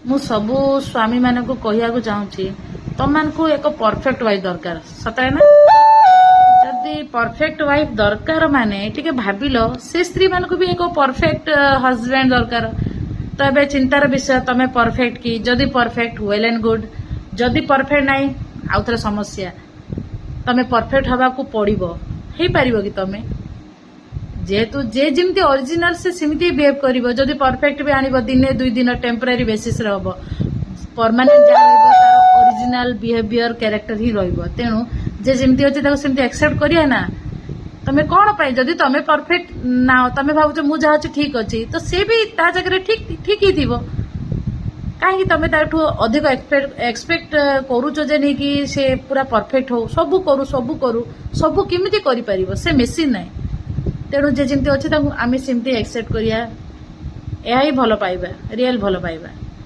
ମୁଁ ସବୁ ସ୍ୱାମୀମାନଙ୍କୁ କହିବାକୁ ଚାହୁଁଛି, ତମମାନଙ୍କୁ ଏକ ପରଫେକ୍ଟ ୱାଇଫ୍ ଦରକାର, ସତରେ ନା? ଯଦି ପରଫେକ୍ଟ ୱାଇଫ୍ ଦରକାର, ମାନେ ଟିକେ ଭାବିଲ, ସେ ସ୍ତ୍ରୀ ମାନଙ୍କୁ ବି ଏକ ପରଫେକ୍ଟ ହଜବେଣ୍ଡ ଦରକାର। ତ ଏବେ ଚିନ୍ତାର ବିଷୟ, ତମେ ପରଫେକ୍ଟ କି? ଯଦି ପରଫେକ୍ଟ, ୱେଲ୍ ଆଣ୍ଡ ଗୁଡ୍। ଯଦି ପରଫେକ୍ଟ ନାହିଁ, ଆଉ ଥରେ ସମସ୍ୟା। ତମେ ପରଫେକ୍ଟ ହବାକୁ ପଡିବ। ହେଇପାରିବ କି ତମେ? ଯେହେତୁ ଯେ ଯେମିତି ଅରିଜିନାଲ, ସେ ସେମିତି ବିହେଭ୍ କରିବ। ଯଦି ପରଫେକ୍ଟ ବି ଆଣିବ, ଦିନେ ଦୁଇ ଦିନ ଟେମ୍ପରାରୀ ବେସିସରେ ହବ। ପରମାନେଣ୍ଟ ଯାହା ରହିବ, ତାର ଅରିଜିନାଲ ବିହେଭିୟର, କ୍ୟାରେକ୍ଟର ହିଁ ରହିବ। ତେଣୁ ଯେ ଯେମିତି ଅଛି, ତାକୁ ସେମିତି ଆକ୍ସେପ୍ଟ କରିବା ନା। ତମେ କଣ ପାଇଁ, ଯଦି ତମେ ପରଫେକ୍ଟ ନା, ତମେ ଭାବୁଛ ମୁଁ ଯାହା ଅଛି ଠିକ ଅଛି, ତ ସେ ବି ତା ଜାଗାରେ ଠିକ ଠିକ ହିଁ ଥିବ। କାହିଁକି ତମେ ତାଠୁ ଅଧିକ ଏକ୍ସପେକ୍ଟ କରୁଛ ଯେ ନେଇକି ସେ ପୁରା ପରଫେକ୍ଟ ହଉ, ସବୁ କରୁ, ସବୁ କରୁ? ସବୁ କେମିତି କରିପାରିବ? ସେ ମେସିନ୍ ନାହିଁ। ତେଣୁ ଯେ ଯେମିତି ଅଛି, ତାକୁ ଆମେ ସେମିତି ଆକ୍ସେପ୍ଟ କରିବା। ଏହା ହିଁ ଭଲ ପାଇବା, ରିଏଲ ଭଲ ପାଇବା।